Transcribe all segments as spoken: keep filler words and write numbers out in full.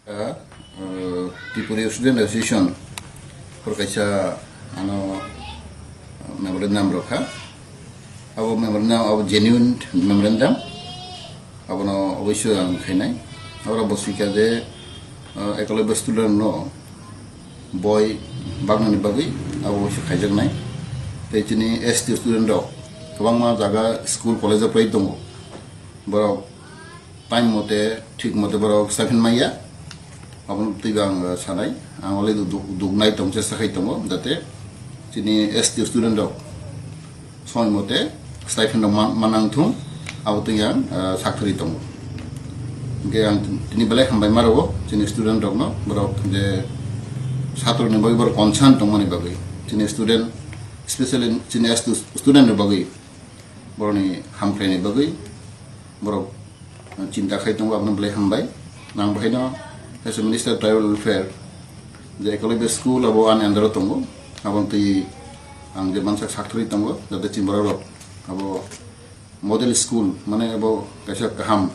Ah, uh, Tripura Student Association por kaisa ano memorandum rokha. Abo memorandum abo genuine memorandum. Abono oboisoi ang khainai. Abo bo swika je, uh, Ekolobya student no boi bagnani bagwi abo oboisoi khaijaknai. Tei chini S T student rok kwbangma jaga school college o phai tongo. Borok time mote, thik mote borok stipend maya. Aboni twibo ang, uh, sanai, ang already du-, dugnai tong, chesta khai tongo, jate chini S T student rok soi mote stipend rok man-, manang thung, abo twi ang, uh, sakthari tongo. Hingke ang tini belai hambai ma rwo chini student rokno, borok je satro ni bagwi borok concern tongmani bagwi, chini student, specially chini S T student ni bagwi, borokni hamkrai ni bagwi borok chinta khai tongo, abono belai hambai. Nang bahaino as a Minister Tribal Welfare je Ekolobya School abo ani under o tongo, aboni twi ang je mansak sakthari tongo, jate chini borok rok abo model school, mane abo kaisa kaham,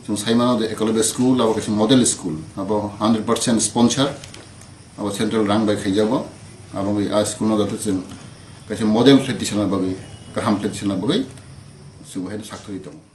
chwng sai mano je Ekolobya School abo kaisa model school, abo hundred percent sponsor, abo central rang bai khaijago, abo bai a school no jate chwng kaisa model khlai tisana bagwi, kaham khlai tisana bagwi, chwng bahaino sakthari tongo.